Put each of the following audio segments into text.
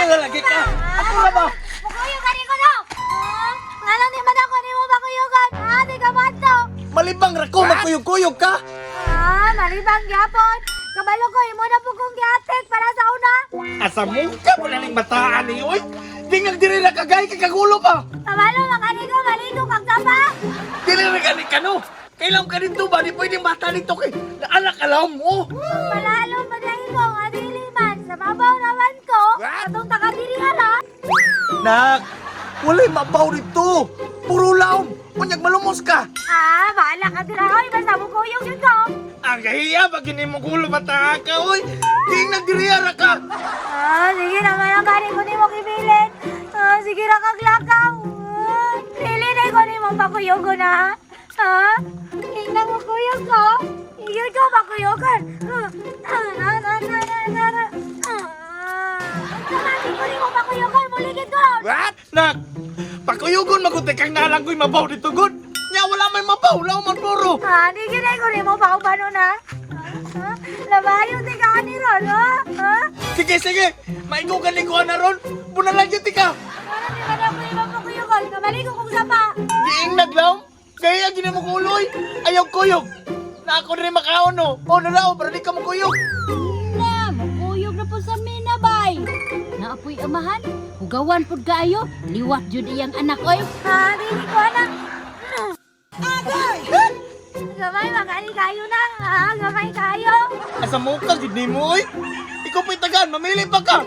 Dili na lagi ka. Ako ra ba? Mukuyog ka ko no! Ah, Ngano ni man ako nimo makuyugan? Ha, di ka manto. Malibang ra ko magkuyog-kuyog ka. Ah, malibang gyapon. Kabalo ko imo na po kong giatik para sa una. Asa mo ka mo ning bataan ni oy. Dingag diri ra ka gay kay kagulo pa. Kabalo makani ko maligo kag sapa. Dili ra gani ka no. Kailan ka dito ba? Di pwedeng bata nito kay naanak ka lang mo. Palalo pa dahil ko nga dili man sa babaw naman ko. Atong taga diri ala. Nak, walay mabaw dito. Puro laom. Unyag malumos ka. Ah, bahala ka dira oy basta mo kuyog yun ko. Ang gahiya ba gini mo gulo bata ka oy. Dingag diri ra ka. Ah, sige naman ang gani ko nimo gibilin. Ah, sige ra kag lakaw. Ah, dili na ko nimo pakuyog na. Ha? Tingnan mo kuyog ko. Igil ko pakuyogan. Ah, ah, na na na na na na. Ah. Kamati ko nimo pakuyogan, muligid ko. What? Nak, pakuyugon magunti kang nalang ko'y mabaw dito, good. Nya, wala may mabaw, wala man puro. Ah, di gid ko nimo paubano na. Ah, labayo ti ka ni ron, ha? Ha? Sige, sige, maigugan ni kuha na ron. Bunalan yun, tika. Wala di ba na ko nimo pakuyugon? Kamaligo kong sapa. Giing naglaom, kaya gini mo kuloy. Ayaw kuyog. Na ako rin makaon, no. O, nalao, pero di ka mo kuyog. Na, mukuyog na po sa mina, bay. Naapoy amahan, hugawan pud kaayo, liwat jud iyang anak oy. Ha, dili ko anak. Agay! Gamay, makani kayo na. Ha, gamay kayo. Asa mo ka, gini mo, oy. Ikaw pa'y tagaan, mamili pa ka.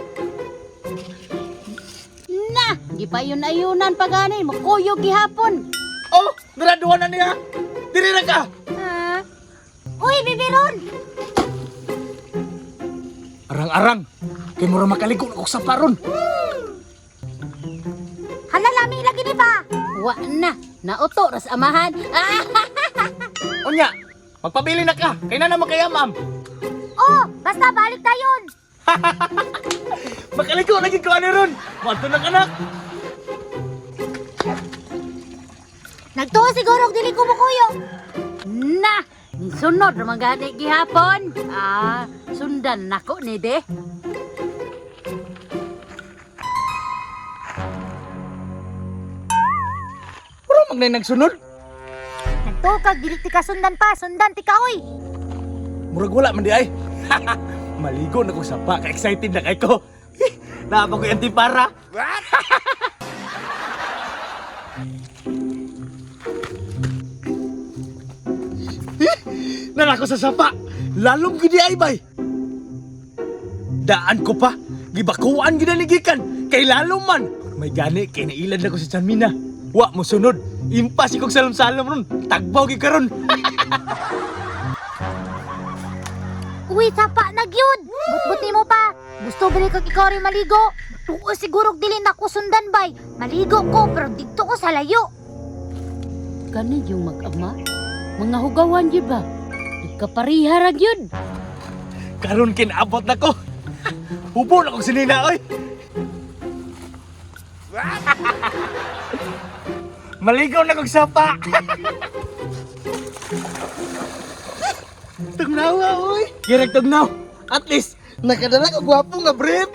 Na, gipayon-ayunan pa gani, mukuyog gihapon. Oh, naraduhan na niya. Diri na ka. Ha? Uy, bibiron! Arang-arang, kay mura makaligo na kog sa paron. Hala, lami lagi ni pa. Wa na, nauto ras amahan. Ah, Unya, magpabili na ka. Kay na naman kaya, ma'am. Oh, basta balik tayon. Makaligo lagi ko ano ron. Mato na kanak. Nagtuo siguro og dili ko mukuyog. Na, nisunod ra man gani gihapon. Ah, sundan nako ni be. Puro magnay nagsunod. Nagtuo kag dili ti ka sundan pa, sundan ti ka oy. Murag wala man di ay. Maligo na ko sapa, ka-excited na kay ko. Naapa ko yung antipara. Nana ko sa sapa. Lalong gidi ay bay. Daan ko pa. Gibakuan gid ni gikan. Kay lalom man. May gani kay nailad na ko sa Chanmina. Wa mo sunod. Impas ikog salom-salom ron. Tagbaw gid karon. Uy, sapa na gyud. Butbut nimo pa. Gusto bali kag ikaw rin maligo. Tuo siguro og dili na ko sundan bay. Maligo ko pero didto ko sa layo. Kani yung mag-ama, mga hugawan jud ba? Nagkapariha ra gyud. Karon kinabot na ko. Hubo na kong sinina oy. Maligaw na kong sapa. Tugnaw oy. Girek tugnaw. At least nakadala ko gwapo nga brief.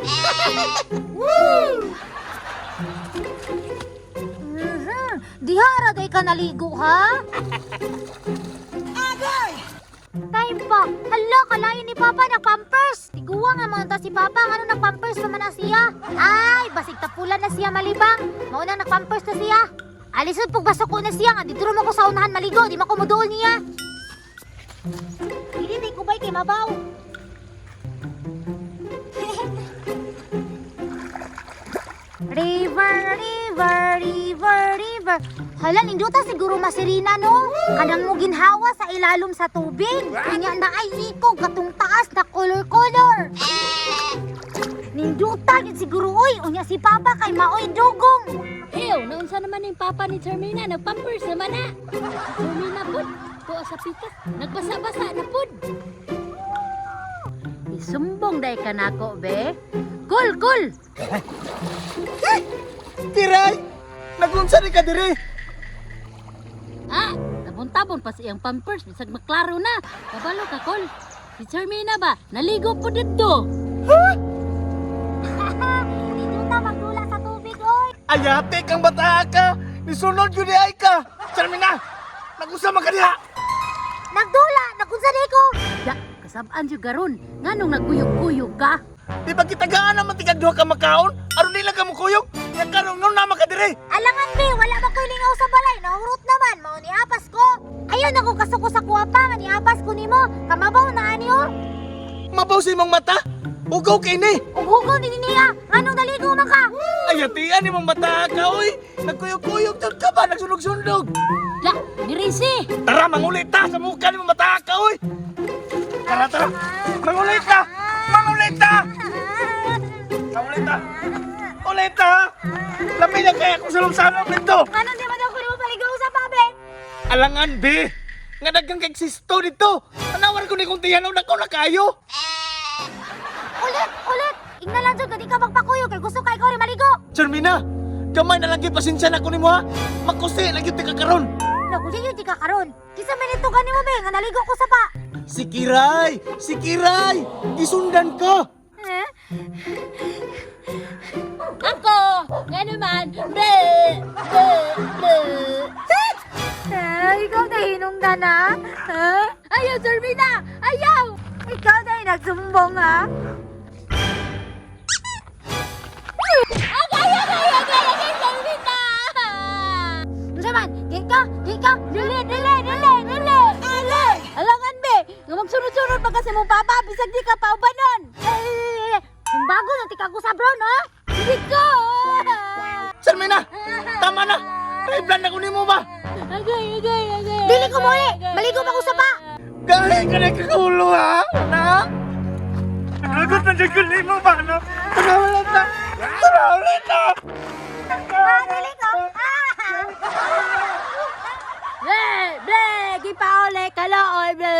Mhm. Diha ra day ka naligo ha? Agay! Time pa. Hala, kalayo ni Papa nagpampers. Tiguwa nga mga ta si Papa ngano nagpampers pa man na siya. Ay, basig tapulan na siya malibang. Mao na nagpampers na siya. Alisod pug basok ko na siya nga didto mo ko sa unahan maligo, di man ko moduol niya. Dili day kubay kay mabaw. River, river, river, river. Hala, nindota siguro masirina, no? Kanang mo ginhawa sa ilalom sa tubig. Kanya na ay ikog katong taas na color-color. Nindota gid siguro oy, unya si Papa kay maoy dugong. Ew, naunsa naman yung papa ni Charmina, nagpampers naman na. Si Charmina pud, tuwa sa pikas, nagbasa-basa na pud. Isumbong day ka nako, be. Kul, kul! Tiray! Nagunsa ni ka diri? Ah, tabon-tabon pa sa iyang pampers, bisag maklaro na. Kabalo ka, kul. Si Charmina ba, naligo po dito. Dito Ayate kang bata ka. Nisunod yun ay ka. Charmina, nag-usa man ka diha. Nagdula, nagunsa di ko. Ya, kasab-an jud karon. Nganong nagkuyog-kuyog ka? Di ba kitagaan naman tigag duha ka makaon? Aron nila ka mukuyog? Nga karon ngon naman ka dire. Alangan be, wala ba ko'y lingaw sa balay, nahurot naman, mao ni apas ko. Ayaw na ko kasuko sa kuha pa, nga ni apas ko nimo. Kamabaw na ani oh. Mabaw sa imong mata. Ugaw kay ni. Ug hugaw ni niya, nganong naligo man ka? Ayatian imong mata ka oy. Nagkuyog-kuyog jud ka ba nagsunog-sunog. Ya, dirisi. Tara mangulit ta sa mukha nimong mata ka oy. Tara tara. Mangulit ta. Mangulit ta. Mangulit ta. Ulit ta. Lami na kaya kung salom-salom nito. Nganong di man ako nimo paligaw sa pabe? Alangan be. Nga daghang kay sisto dito. Tanawar ko ni kung tiyan na ko na kayo. Ulit, ulit. Ingna lang jud ka di ka magpakuyog kay gusto kay ko rin maligo. Charmina, gamay na lang gyud pasensya na ko nimo ha. Makusi lagi ti ka karon. Naku, di yun di ka karon. Kisa man ito gani mo be, nga naligo ko sa pa. Si Kiray! Si Kiray! Gisundan ka! Eh? Ako, ngano man. Bre, bre, bre. Eh, ikaw na hinungdan ha? Ha? Ayaw, Charmina! Ayaw! Ikaw na nagsumbong ha? Agay, agay, agay, agay, Charmina! Unsa man? Di ka, di ka. Dili, dili, dili, dili! Dili! Alangan be, nga magsunod-sunod pa kasi mong papa, bisag di ka paubanon! Eh, kung bago na tika ko sa bro, no? Hindi ko! Charmina! Tama na! May plan na ko nimo ba? Agay, agay, agay! Dili ko muli. Maligo pa ko sa pa. Gahi ka na kakulo ha? Na? Naglagot na dyan ko nimo ba? No? Tara ulit na! Tara ulit na! Ah, dili ko. Ah! Ble, ble, gipauli, kalooy, ble!